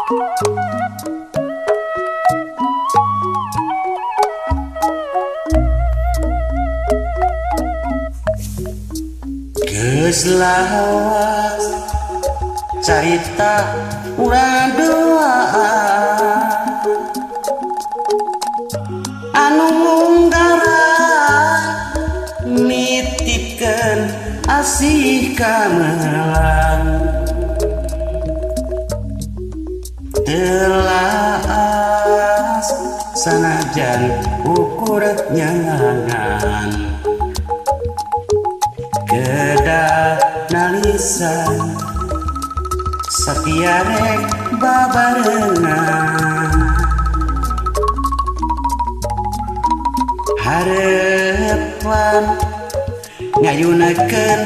Geus lawas carita urang duaan anu munggaran nitipkeun asih kamelang telaas sanajan ukur nyangan kedah nalisan satia rek babarengan harepan ngayunakeun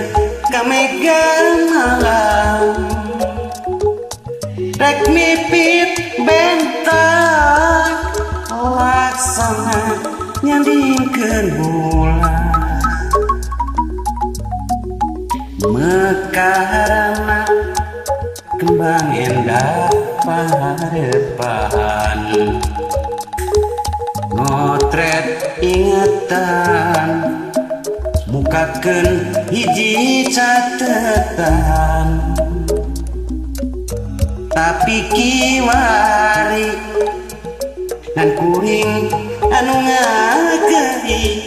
ka mega malam rek mipit bentang laksana nyandingkeun bulan mekarana kembang endah paharepan ngotret ingetan bukakeun hiji catetan tapi kiwari ngan kuring anu ngageri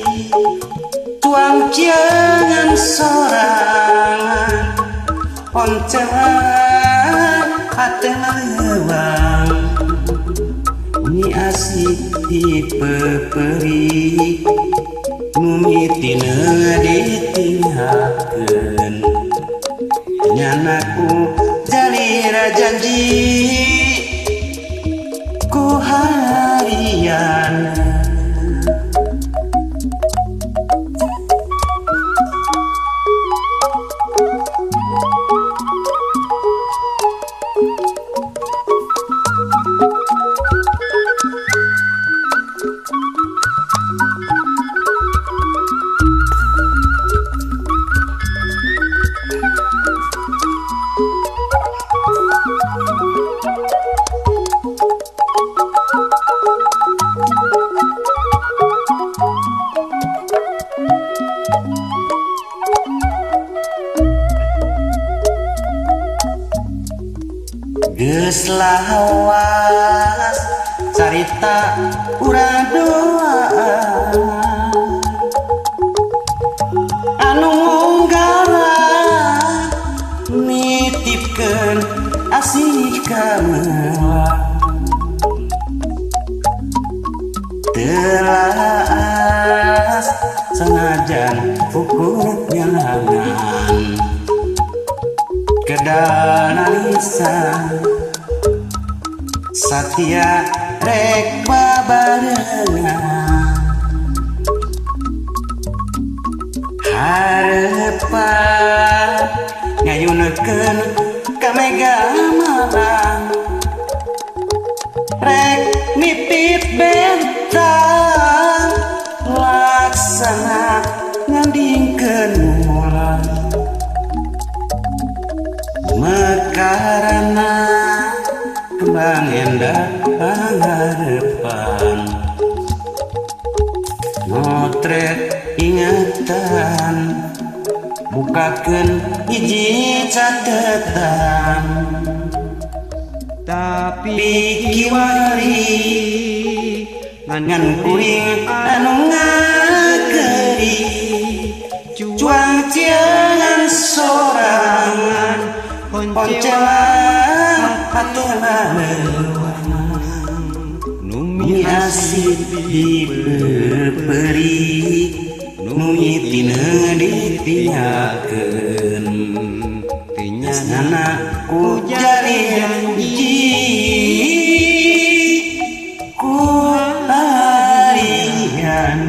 tuang jangan sorangan oncelan hate leuwang mi asih dipeperi numitina ditinggalkeun nyanaku jalira janji ku harian. Geus lawas carita urang duaan anu munggaran nitipkeun asih kamelang telaas sanajan ukur nyangan kedanalisan satia rek babarengan harepan ngayunekeun ka mega malang rek mipit bentang laksana ngandingkeun mulang mekarana kembang endah pangarepan ngotret ingatan bukakeun hiji catetan tapi kiwari ngan kuring anu ngageri cuang ciangan sorangan poncelan hatena numi asih dipeperi numitina ditinggalkeun tinyana ku janji ku harian.